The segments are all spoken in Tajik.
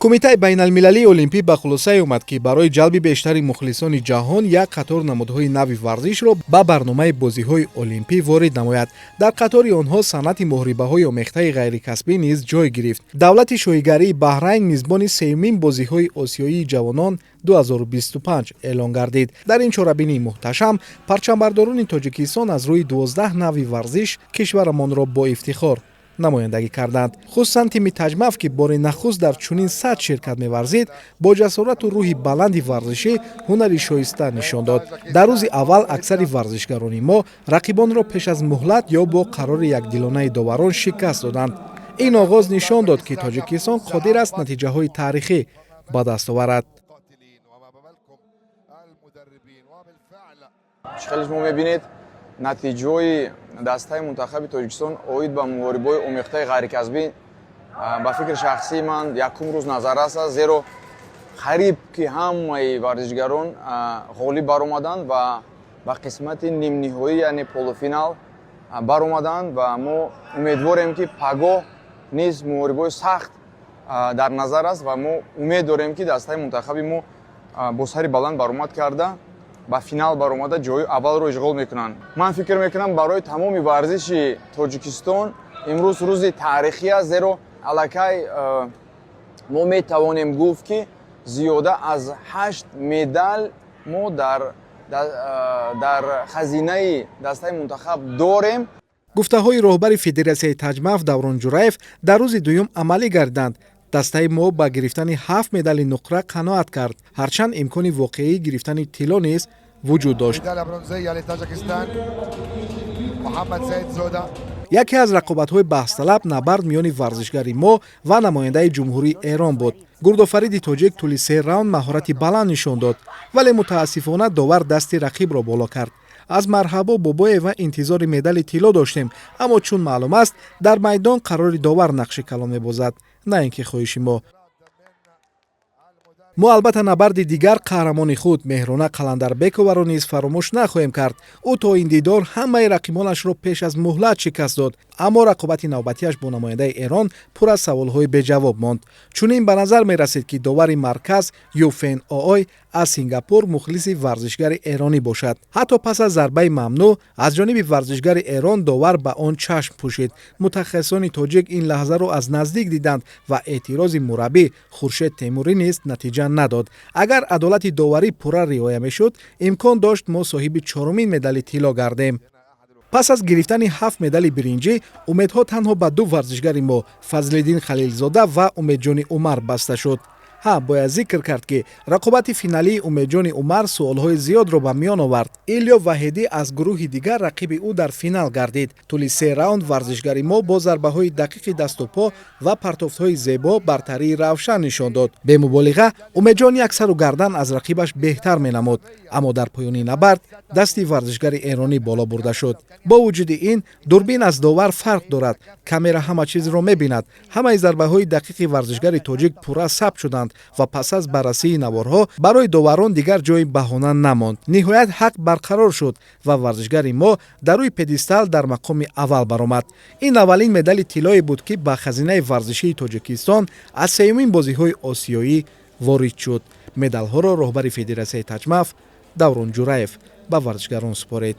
Кумитаи байналмилалии олимпӣ ба хулосае омад, ки барои ҷалби бештари мухлисони ҷаҳон як қатор намудҳои нави варзишро ба барномаи бозиҳои олимпӣ ворид намояд. Дар қатори онҳо санъати муҳорибаҳои омехтаи ғайрикасбӣ низ ҷой гирифт. Давлати шоҳигарии Баҳрайн мизбони сеюмин бозиҳои осиёии ҷавонон 2025 эълон гардид. Дар ин чорабинии муҳташам парчамбардорони Тоҷикистон аз рӯи 12 нави варзиш кишварамонро бо ифтихор намояндагӣ карданд. Хусусан тими Таҷмаф, ки бори нахуст дар чунин сатҳ ширкат меварзид, бо ҷасорату рӯҳи баланди варзишӣ ҳунари шоиста нишон дод. Дар рӯзи аввал аксари варзишгарони мо рақибонро пеш аз муҳлат ё бо қарори якдилонаи доварон шикаст доданд. Ин оғоз нишон дод, ки Тоҷикистон қодир аст натиҷаҳои таърихӣ ба даст оварад. Чӣ хеле шумо мебинед, натиҷаҳои дастаи мунтахаби Тоҷикистон оид ба муҳорибаҳои омехтаи ғайрикасбӣ ба фикри шахсии ман якум рӯз назаррас аст, зеро қариб ки ҳамаи варзишгарон ғолиб баромаданд ва ба қисмати нимниҳоӣ, яъне полуфинал баромаданд ва мо умедворем, ки пагоҳ низ муҳорибаҳои сахт дар назар аст ва мо умед дорем, ки дастаи мунтахаби мо бо сари баланд баромад карда, ба финал баромада, ҷои аввалро ишғол мекунанд. Ман фикр мекунам, барои тамоми варзиши Тоҷикистон имрӯз рӯзи таърихӣ аст, зеро аллакай мо метавонем гуфт, ки зиёда аз 8 медал мо дар хазинаи дастаи мунтахаб дорем. Гуфтаҳои роҳбари федератсияи Таҷмаф Даврон Ҷураев дар рӯзи дуюм амалӣ гардиданд. Дастаи мо ба гирифтани 7 медали нуқра қаноат кард, ҳарчанд имкони воқеии гирифтани тилло низ вуҷуд дошт. Яке аз рақобатҳои баҳсталаб набард миёни варзишгари мо ва намояндаи ҷумҳурии Эрон буд. Гурдофариди тоҷик тӯли се раунд маҳорати баланд нишон дод, вале мутаассифона довар дасти рақибро боло кард. Аз Марҳабо Бобоева интизори медали тилло доштем, аммо чун маълум аст, дар майдон қарори довар нақши калон мебозад, на ин ки хоҳиши мо. Мо албатта набарди дигар қаҳрамони худ Меҳрона Қаландарбековаро низ фаромӯш нахоҳем кард. Ӯ то ин дидор ҳамаи рақибонашро пеш аз муҳлат шикаст дод, аммо рақобати навбатиаш бо намояндаи Эрон пур аз саволҳои беҷавоб монд. Чунин ба назар мерасид, ки довари марказ Юфен Оой аз Сингапур мухлиси варзишгари эронӣ бошад. Ҳатто пас аз зарбаи мамнӯъ аз ҷониби варзишгари Эрон довар ба он чашм пӯшид. Мутахассисони тоҷик ин лаҳзаро аз наздик диданд ва эътирози мураббӣ Хуршед Темурӣ низ натиҷа надод. Агар адолати доварӣ пурра риоя мешуд, имкон дошт мо соҳиби чорумин медали тилло гардем. Пас аз гирифтани 7 медали биринҷӣ умедҳо танҳо ба ду варзишгари мо, Фазлиддин Халилзода ва Умедҷони Умар, баста шуд. Ҳа, бояд зикр кард, ки рақобати финалии Умедҷони Умар суолҳои зиёдро ба миён овард. Илё Ваҳидӣ аз гурӯҳи дигар рақиби ӯ дар финал гардид. Тӯли се раунд варзишгари мо бо зарбаҳои дақиқи дасту по ва партофтҳои зебо бартарии равшан нишон дод. Бемуболиға, Умедҷон як сару гардан аз рақибаш беҳтар менамуд, аммо дар поёни набард дасти варзишгари эронӣ боло бурда шуд. Бо вуҷуди ин, дурбин аз довар фарқ дорад, камера ҳама чизро мебинад. Ҳамаи зарбаҳои дақиқи варзишгари тоҷик пурра сабт шуданд ва пас аз баррасии наворҳо барои доварон дигар ҷои баҳона намонд. Ниҳоят ҳақ барқарор шуд ва варзишгари мо дар рӯи пьедестал дар мақоми аввал баромад. Ин аввалин медали тиллое буд, ки ба хазинаи варзишии Тоҷикистон аз сеюмин бозиҳои осиёӣ ворид шуд. Медалҳоро роҳбари федератсияи Таҷмаф Даврон Ҷураев ба варзишгарон супорид.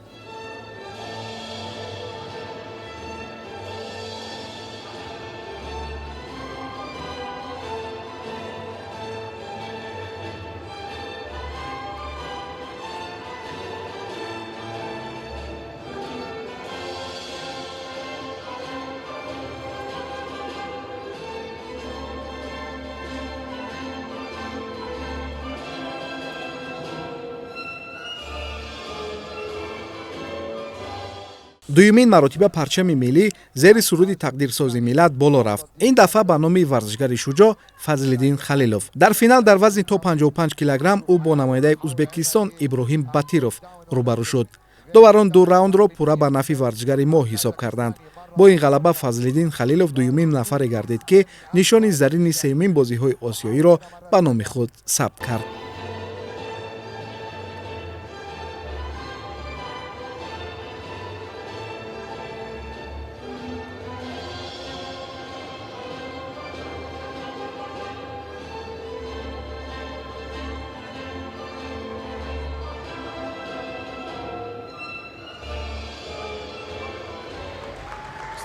Дуюмин маротиба парчами миллӣ зери суруди тақдирсози миллат боло рафт, ин дафъа ба номи варзишгари шуҷоъ Фазлиддин Халилов. Дар финал дар вазни то 55 килограмм ӯ бо намояндаи Узбекистон Иброҳим Батиров рӯбарӯ шуд. Доварон ду раундро пурра ба нафъи варзишгари мо ҳисоб карданд. Бо ин ғалаба Фазлиддин Халилов дуюмин нафаре гардид, ки нишони зарини сеюмин бозиҳои осиёиро ба номи худ сабт кард.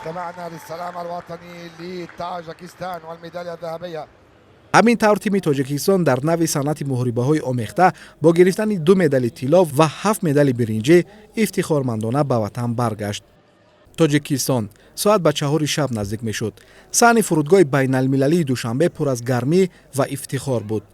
استمعنا للسلام الوطني لطاجكستان والميدالية الذهبية. Ҳамин тавр, тими Тоҷикистон дар нави санъати муҳорибаҳои омехта бо гирифтани ду медали тилло ва ҳафт медали биринҷӣ ифтихормандона ба ватан баргашт. Тоҷикистон. Соат ба 4-и шаб наздик мешуд. Саҳни фурудгоҳи байналмилалии Душанбе пур аз гармӣ ва ифтихор буд.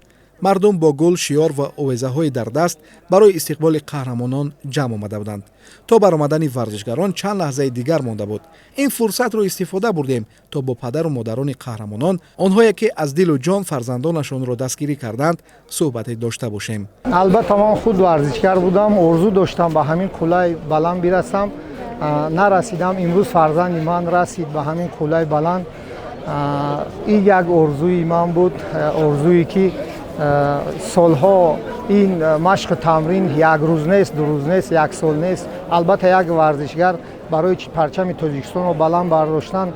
Мардум бо гул, шиёр ва овезаҳои дар даст барои истиқболи қаҳрамонон ҷамъ омада буданд. То баромадани варзишгарон чанд лаҳзаи дигар монда буд. Ин фурсатро истифода бурдем, то бо падару модарони қаҳрамонон, онҳое ки аз дилу ҷон фарзандонашонро дастгирӣ карданд, суҳбате дошта бошем. Албатта, ман худ варзишгар будам, орзу доштам ба ҳамин қуллаи баланд бирасам, нарасидам. Имрӯз фарзанди ман расид ба ҳамин қуллаи баланд. Ин як орзуи ман буд, орзуе ки солҳо ин машқу тамрин як рӯз нест, ду рӯз нест, як сол нест. Албатта, як варзишгар барои парчами Тоҷикистонро баланд бардоштан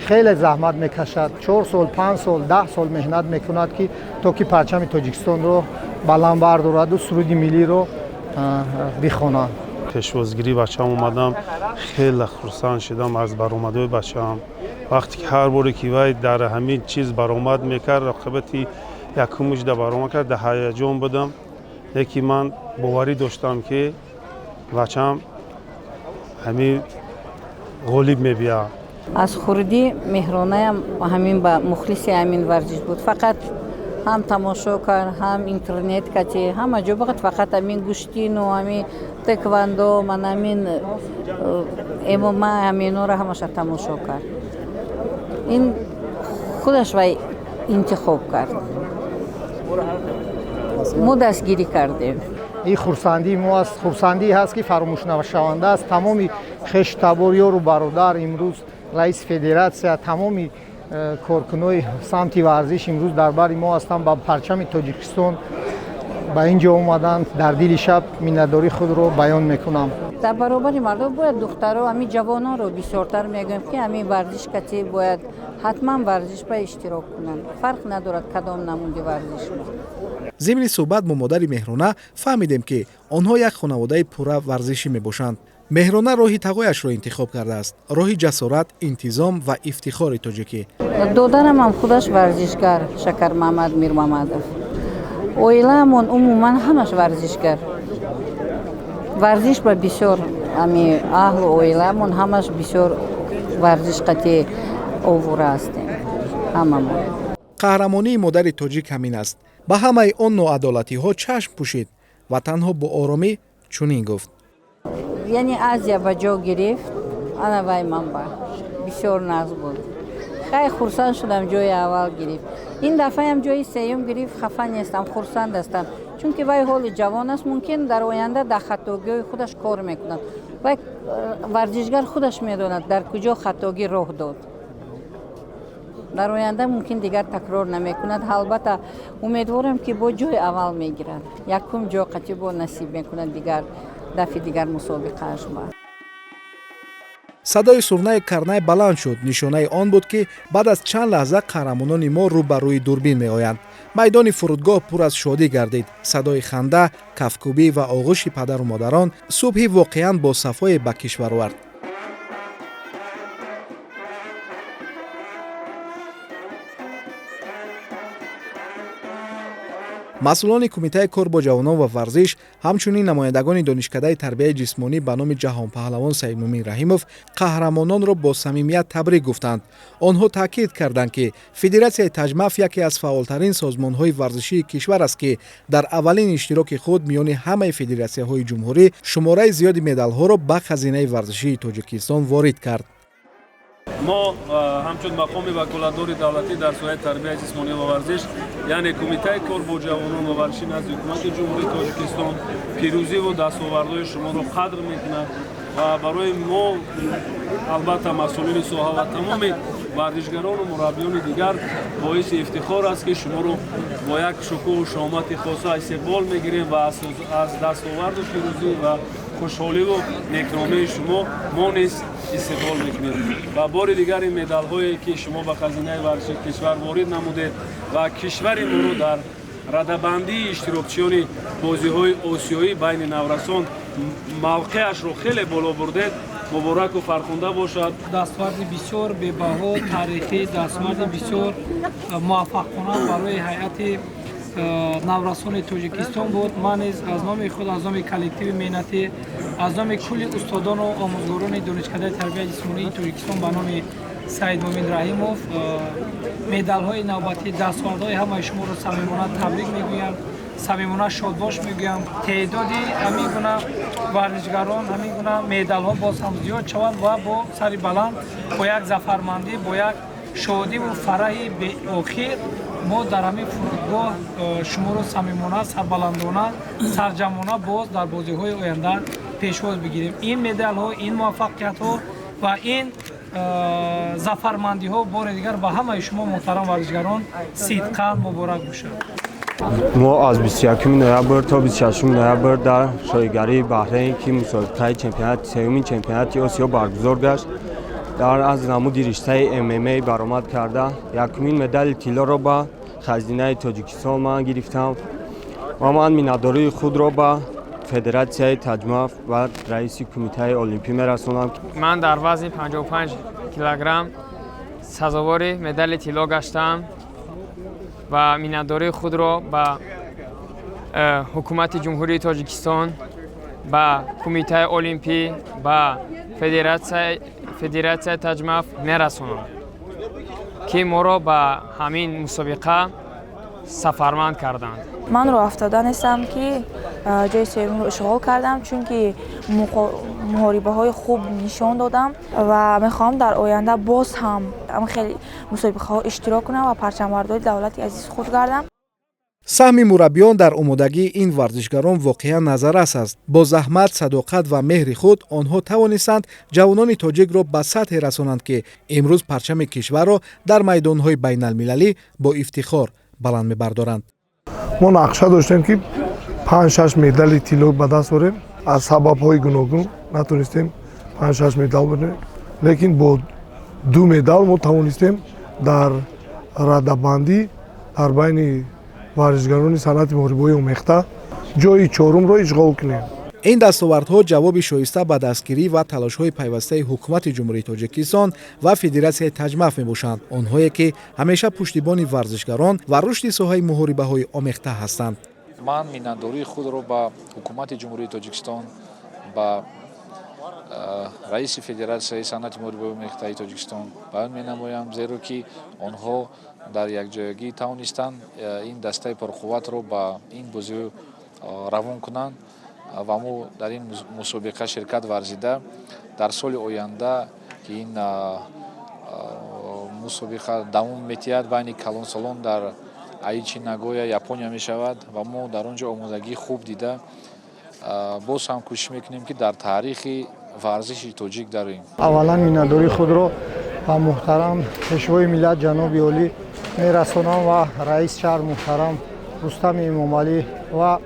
хеле заҳмат мекашад, 4 сол, 5 сол, 10 сол меҳнат мекунад, ки то ки парчами Тоҷикистонро баланд бардораду суруди миллиро бихонад. Пешвозгирии бачаам омадам, хеле хурсанд шудам аз баромадҳои бачаам. Вақте ки ҳар боре ки вай дар ҳамин чиз баромад мекард, рақобати якумш да баромад кард, дар ҳаяҷон будам, лекин ман боварӣ доштам, ки бачаам ҳамин ғолиб мебияд. Аз хурдӣ Меҳронаям ҳамин ба мухлиси ҳамин варзиш буд. Фақат ҳам тамошо кард, ҳам интернет кати ҳама ҷо буд, фақат ҳамин гӯштину ҳамин тэквандо, ман ҳамин ММА, ҳаминора ҳамаша тамошо кард. Ин худаш вай интихоб кард, мо дастгирӣ кардем. Ин хурсандии мо аст, хурсандие ҳаст, ки фаромӯшнашаванда аст. Тамоми хешу табор, ёру бародар, имрӯз раиси федератсия, тамоми коркунои самти варзиш имрӯз дар бари мо ҳастанд, ба парчами Тоҷикистон ба ин ҷо омаданд. Дар дили шаб миннатдории худро баён мекунам. Дар баробари мардум бояд духтаро, ҳамин ҷавононро бисёртар мегӯем, ки ҳамин варзиш кати бояд ҳатман варзиш ба иштирок кунанд, фарқ надорад кадом намуди варзиш. Зимни суҳбат бо модари Меҳрона фаҳмидем, ки онҳо як хонаводаи пурра варзишӣ мебошанд. Меҳрона роҳи тағояшро интихоб кардааст, роҳи ҷасорат, интизом ва ифтихори тоҷикӣ. Додарамам худаш варзишгар, Шакармамад Мирмамадов. Оилаамон умуман ҳамаш варзишгар. Варзиш ба бисёр ами аҳлу оилаамон ҳамаш бисёр варзиш қати овора ҳастем ҳамамон. Қаҳрамонии модари тоҷик ҳамин аст. Ба ҳамаи он ноадолатиҳо чашм пӯшид ва танҳо бо оромӣ чунин гуфт: Яъне Азия ба ҷо гирифт, ана вай ман ба бисёр нағз буд. Хай, хурсанд шудам, ҷои аввал гирифт. Ин дафъаям ҷои сеюм гирифт, хафа нестам, хурсанд ҳастам, чунки вай ҳоли ҷавон аст, мумкин дар оянда дар хатогиҳои худаш кор мекунад. Вай варзишгар худаш медонад, дар куҷо хатогӣ роҳ дод, дар оянда мумкин дигар такрор намекунад. Албатта, умедворам, ки бо ҷои аввал мегирад, якум ҷо қатъи бо насиб мекунад дигар дафъи дигар мусобиқааш ба. Садои сурнаи карнай баланд шуд. Нишонаи он буд, ки баъд аз чанд лаҳза қаҳрамонони мо рӯ ба рӯи дурбин меоянд. Майдони фурудгоҳ пур аз шодӣ гардид. Садои ханда, кафкӯбӣ ва оғӯши падару модарон субҳи воқеан бо сафое ба кишвар овард. Масъулони Кумитаи кор бо ҷавонон ва варзиш, ҳамчунин намояндагони Донишкадаи тарбияи ҷисмонӣ ба номи ҷаҳонпаҳлавон Саидмӯмин Раҳимов қаҳрамононро бо самимият табрик гуфтанд. Онҳо таъкид карданд, ки Федератсияи Таҷмаф яке аз фаъолтарин созмонҳои варзишии кишвар аст, ки дар аввалин иштироки худ миёни ҳамаи федератсияҳои ҷумҳурӣ шумораи зиёди медалҳоро ба хазинаи варзишии Тоҷикистон ворид кард. Мо ҳамчун мақоми ваколатдори давлатӣ дар соҳаи тарбияи ҷисмонӣ ва варзиш, яъне Кумитаи кор бо ҷавонон ва варзиши назди Ҳукумати Ҷумҳурии Тоҷикистон, пирӯзиву дастовардҳои шуморо қадр мекунад ва барои мо, албатта, масъулини соҳа ва тамоми варзишгарону мураббиёни дигар боиси ифтихор аст, ки шуморо бо як шукӯҳу шомати хоса истиқбол мегирем ва аз дастоварду пирӯзӣ ва хушҳоливу некномии шумо мо низ истиқбол мекунем. Ва бори дигар ин медалҳое, ки шумо ба хазинаи варзиши кишвар ворид намудед ва кишвари моро дар радабандии иштирокчиёни бозиҳои осиёӣ байни наврасон мавқеашро хеле боло бурдед. Мубораку фархунда бошад. Дастоварди бисёр бебаҳо, таърихӣ, дастоварди бисёр муваффақона барои ҳайати наврасони Тоҷикистон буд. Ман низ аз номи худ, аз номи коллективи меҳнатӣ, аз номи кулли устодону омӯзгорони Донишкадаи тарбияи ҷисмонии Тоҷикистон ба номи Саидмумин Раҳимов медалҳои навбатӣ, дастовардҳои ҳамаи шуморо самимона табрик мегӯям, самимона шодбош мегӯям. Теъдоди ҳамин гуна варзишгарон, ҳамин гуна медалҳо боз ҳам зиёд шаванд ва бо сари баланд, бо як зафармандӣ, бо як шодиву фараҳи беохир мо дар ҳамин фурудгоҳ шуморо самимона, сарбаландона, сарҷамъона боз дар бозиҳои оянда пешвоз бигирем. Ин медалҳо, ин муваффақиятҳо ва ин зафармандиҳо бори дигар ба ҳамаи шумо, муҳтарам варзишгарон, сидқан муборак бошад. Мо аз 21 ноябр то 26 ноябр дар шоҳигарии Баҳрейн, ки мусобиқаи чемпионати сеюмин чемпионати Осиё баргузор гашт, дар аз намуди риштаи ММА баромад карда, якумин медали тиллоро ба хазинаи Тоҷикистон ман гирифтам ва ман миннатдории худро ба федератсияи Таҷмаф ва раиси Кумитаи Олимпӣ мерасонам. Ман дар вазни 55 килограмм сазовори медали тилло гаштам ва миннатдории худро ба ҳукумати Ҷумҳурии Тоҷикистон, ба Кумитаи Олимпӣ, ба федератсияи Таҷмаф мерасонам, ки моро ба ҳамин мусобиқа сафарманд карданд. Ман роҳафтода нестам, ки ҷои сеюмро ишғол кардам, чунки муҳорибаҳои хуб нишон додам ва мехоҳам дар оянда боз ҳам хеле мусобиқаҳо иштирок кунам ва парчамбардори давлати азизи худ гардам. Саҳми мураббиён дар омодагии ин варзишгарон воқеан назаррас аст. Бо заҳмат, садоқат ва меҳри худ онҳо тавонистанд ҷавонони тоҷикро ба сатҳе расонанд, ки имрӯз парчами кишварро дар майдонҳои байналмилалӣ бо ифтихор баланд мебардоранд. Мо нақша доштем, ки панҷ-шаш медали тилло ба даст орем. Аз сабабҳои гуногун натонистем панҷ-шаш медал бирем, лекин бо ду медал мо тавонистем дар радабандӣ дар байни варзишгарони санъати муҳорибаҳои омехта ҷои чорумро ишғол кунем. Ин дастовардҳо ҷавоби шоиста ба дастгирӣ ва талошҳои пайвастаи ҳукумати Ҷумҳурии Тоҷикистон ва федератсияи Таҷмаф мебошанд, онҳое ки ҳамеша пуштибони варзишгарон ва рушди соҳаи муҳорибаҳои омехта ҳастанд. Ман миннатдории худро ба ҳукумати Ҷумҳурии Тоҷикистон, ба раиси федератсияи санъати муҳорибаҳои омехтаи Тоҷикистон баён менамоям, зеро ки онҳо дар якҷоягӣ тавонистанд ин дастаи пурқувватро ба ин бозиҳо равон кунанд ва мо дар ин мусобиқа ширкат варзида, дар соли оянда, ки ин мусобиқа давом метиҳад, байни калонсолон дар Аичи, Нагоя, Япония мешавад ва мо дар он ҷо омодагии хуб дида, боз ҳам кӯшиш мекунем, ки дар таърихи варзиши тоҷик дароем. Аввалан миннатдории худро ба муҳтарам Пешвои миллат ҷаноби олӣ мерасонам ва раис шаҳр муҳтарам Рустами Эмомалӣ ва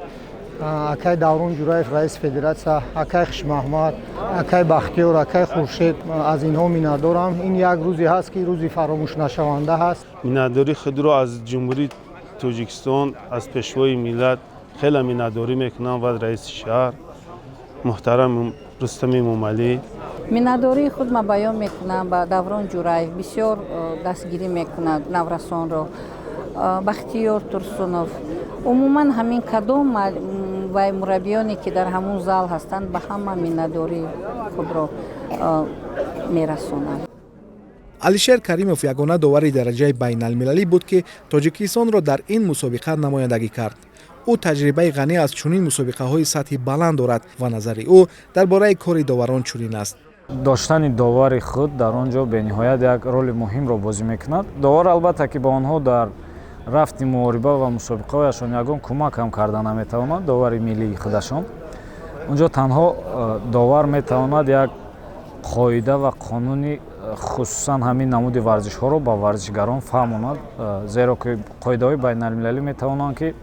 акай Даврон Ҷураев, раиси федератсия, акай Хушмаҳмад, акай Бахтиёр, акай Хуршед, аз инҳо миннатдорам. Ин як рӯзе ҳаст, ки рӯзи фаромӯшнашаванда ҳаст. Миннатдории худро аз Ҷумҳурии Тоҷикистон, аз Пешвои миллат хеле миннатдорӣ мекунам ва раиси шаҳр муҳтарам Рустами Эмомалӣ. Миннатдории худ ман баён мекунам ба Даврон Ҷураев, бисёр дастгирӣ мекунад наврасонро, Бахтиёр Турсунов, умуман ҳамин кадом вай мураббиёне ки дар ҳамун зал ҳастанд, ба ҳама миннатдории худро мерасонам. Алишер Каримов ягона довари дараҷаи байналмилалӣ буд, ки Тоҷикистонро дар ин мусобиқа намояндагӣ кард. Ӯ таҷрибаи ғанӣ аз чунин мусобиқаҳои сатҳи баланд дорад ва назари ӯ дар бораи кори доварон чунин аст. Доштани довари худ дар он ҷо бениҳоят як роли муҳимро бозӣ мекунад. Довар, албатта, ки ба онҳо дар рафти муҳориба ва мусобиқаҳояшон ягон кӯмак ҳам карда наметавонад. Довари миллии худашон он ҷо танҳо довар метавонад як қоида ва қонуни хусусан ҳамин намуди варзишҳоро ба варзишгарон фаҳмонад, зеро ки қоидаҳои байналмилалӣ метавонанд ки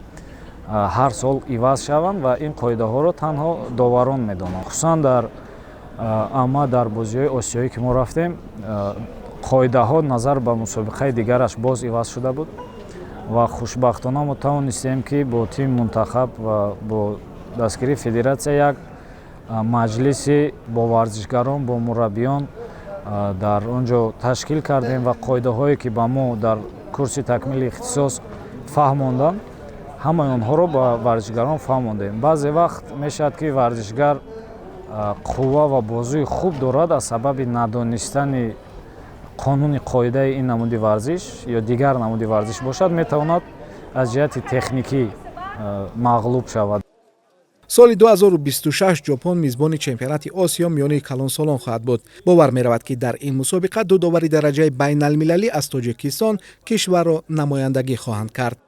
ҳар сол иваз шаванд ва ин қоидаҳоро танҳо доварон медонанд. Хусусан дар амма дар бозиҳои осиёӣ, ки мо рафтем, қоидаҳо назар ба мусобиқаи дигараш боз иваз шуда буд ва хушбахтона мо тавонистем, ки бо тими мунтахаб ва бо дастгирии федератсия як Маҷлиси бо варзишгарон, бо мураббиён дар он ҷо ташкил кардем ва қоидаҳое, ки ба мо дар курси такмили ихтисос фаҳмонданд, ҳамаи онҳоро ба варзишгарон фаҳмондем. Баъзе вақт мешавад, ки варзишгар қувва ва бозуи хуб дорад, аз сабаби надонистани қонуни қоидаи ин намуди варзиш ё дигар намуди варзиш бошад, метавонад аз ҷиҳати техникӣ мағлуб шавад. Соли 2026 Ҷопон мизбони чемпионати Осиё миёни калонсолон хоҳад буд. Бовар меравад, ки дар ин мусобиқа ду довари дараҷаи байналмилалӣ аз Тоҷикистон кишварро намояндагӣ хоҳанд кард.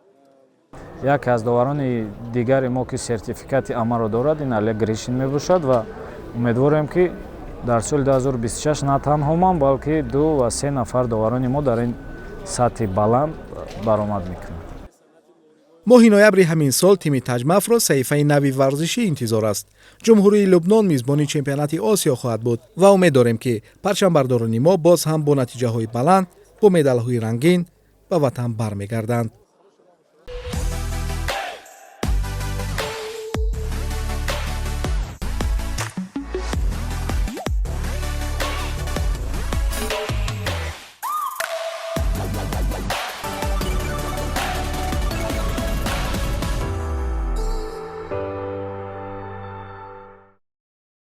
Яке аз доварони дигари мо, ки сертификати АМАро дорад, ин Олег Гришин мебошад ва умедворем, ки дар соли 2026 на танҳо ман, балки ду ва се нафар доварони мо дар ин сатҳи баланд баромад мекунанд. Моҳи ноябри ҳамин сол тими Таҷмафро саҳифаи нави варзишӣ интизор аст. Ҷумҳурии Лубнон мизбони чемпионати Осиё хоҳад буд ва умед дорем, ки парчамбардорони мо боз ҳам бо натиҷаҳои баланд, бо медалҳои рангин ба ватан бармегарданд.